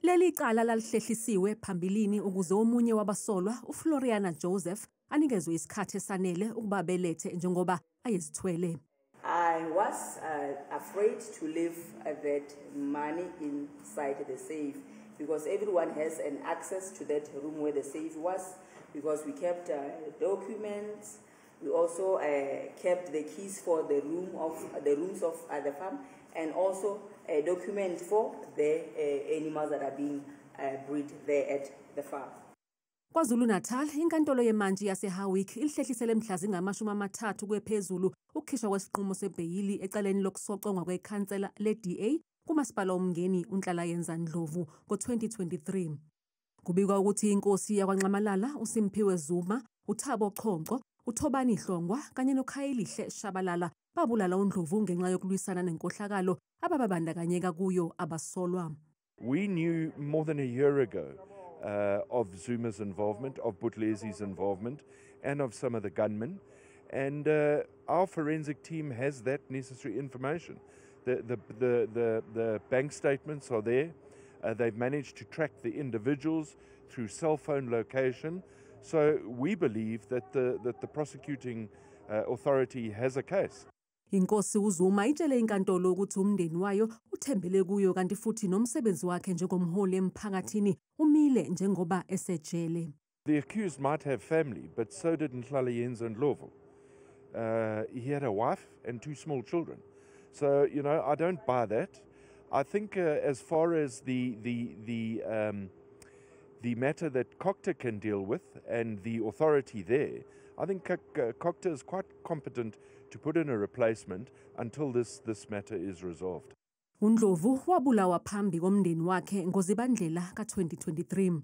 Leli cala lalihlehlisiwe phambilini ukuze omunye wabasolwa, uFloriana Joseph, anikezwe isikhathi esanele ukuba abelethe njengoba ayezithwele. I was afraid to leave that money inside the safe because everyone has an access to that room where the safe was, because we kept documents. We also kept the keys for the rooms of the farm, and also a document for the animals that are being bred there at the farm. KwaZulu-Natal, inkantolo yemantshi yaseHowick ilihlehlisele mhla zingama-30 kwephezulu ukukhishwa kwesinqumo sebheyili ecaleni lokusocongwa kwekhansela le-DA kumasipala woMngeni uNhlalayenza Ndlovu ngo-2023. Kubikwa ukuthi inkosi yakwaNxamalala uSimphiwe Zuma, uThabo Chonco, uThobani Hlongwa kanye noKhayelihle Shabalala babulala uNdlovu ngenxa yokulwisana nenkohlakalo ababandakanyeka kuyo abasolwa. We knew more than a year ago of Zuma's involvement, of Buthelezi's involvement, and of some of the gunmen. And our forensic team has that necessary information. The bank statements are there. They've managed to track the individuals through cell phone location. So we believe that the prosecuting authority has a case. Inkosi uZuma itshele inkantolo ukuthi umndeni wayo uthembele kuyo, kanti futhi nomsebenzi wakhe njengomholi emphakathini umile njengoba esejele. The accused might have family, but so did Nhlalayenza Ndlovu. He had a wife and two small children. So I don't buy that. I think as far as the matter that COGTA can deal with and the authority there, I think COGTA is quite competent to put in a replacement until this matter is resolved. uNdlovu wabulawa phambi komndeni wakhe ngoZibandlela ka-2023.